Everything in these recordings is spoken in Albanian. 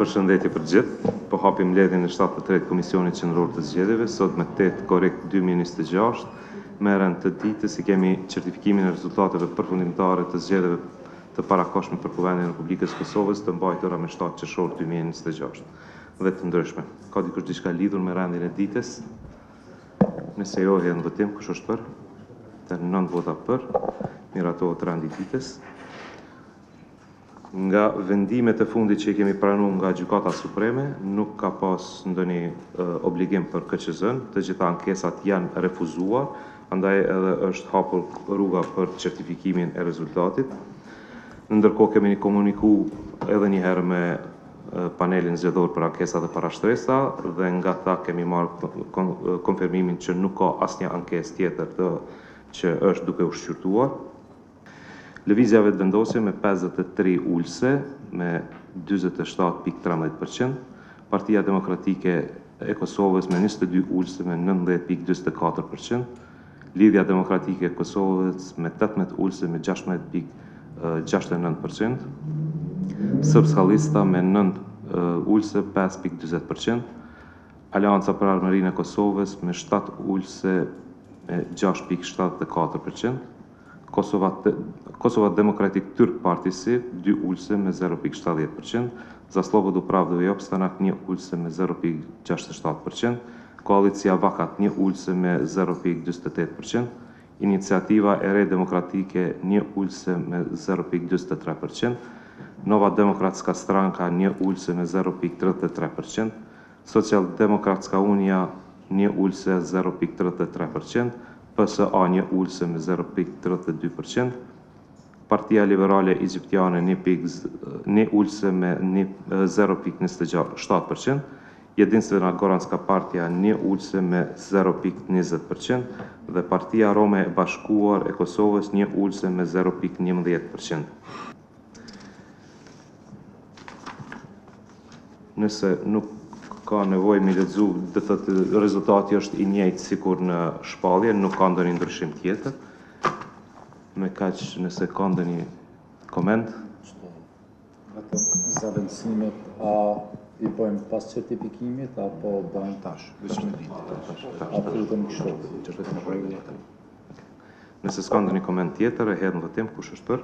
Përshëndetje për të gjithë. Po hapim mbledhjen e 73 të Komisionit Qendror të Zgjedhjeve, sot me 8 korrik 2026. Me rend të ditës i kemi certifikimin e rezultateve përfundimtare të zgjedhjeve të parakohshme për Kuvendin e Republikës së Kosovës të mbajtura me 7 qershor 2026 dhe të ndryshme. Ka dikush diçka lidhur me rendin e ditës? Nëse jo, hedh në votim, kush është për? Të 9 vota për, miratohet rendi i ditës. Nga vendimet e fundit që i kemi pranu nga Gjykata Supreme, nuk ka pas ndonjë obligim për KQZ-n, të gjitha ankesat janë refuzuar, andaj edhe është hapur rruga për certifikimin e rezultatit. Në ndërkohë kemi komuniku edhe një herë me panelin zgjedhor për ankesa dhe parashtresa dhe nga ta kemi marrë konfirmimin që nuk ka asnjë ankesë tjetër të që është duke u shqyrtuar. Lëvizja Vetëvendosje me 53 ulëse me 47.13%, Partia Demokratike e Kosovës me 22 ulëse me 19.44%, Lidhja Demokratike e Kosovës me 18 ulëse me 16.69%, Srpska Lista me 9 ulëse 5.40%, Aleanca për Ardhmërinë e Kosovës me 7 ulëse me 6.74%, Kosova, Kosova Demokratik Türk Partisi 2 ulëse me 0.70%, Za Slobodu Pravdu i Opstanak 1 ulëse me 0.67%, Koalicia Vakat 1 ulëse me 0.48%, Iniciativa e Re Demokratike 1 ulëse me 0.43%, Nova Demokratska Stranka 1 ulëse me 0.33%, Socialdemokratska Unija 1 ulëse 0.33%, PSA 1 ulëse me 0.32%, Partia Liberale Egjiptiane 1 ulëse me 0.27%, Jedinstvena Goranska Partija 1 ulëse me 0.20% dhe Partia Rome e Bashkuar e Kosovës 1 ulëse me 0.11%. Nëse nuk ka nevojë mi lexu, do të thotë rezultati është i njëjtë sikur në shpallje, nuk ka ndonjë ndryshim tjetër. Me kaq nëse ka ndonjë koment. Vetëm zavendësimet a i bëjmë pas certifikimit apo bëjmë tash, veç me ditë. A futën kështu. Që është në rregull. Nëse s'ka ndonjë koment tjetër, e hedh në votim kush është për.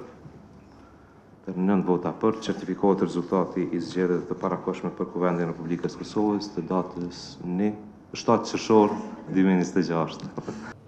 Për 9 vota për, certifikohet rezultati i zgjedhjeve të parakohshme për Kuvendin e Republikës së Kosovës të datës 1 7 qershor 2026.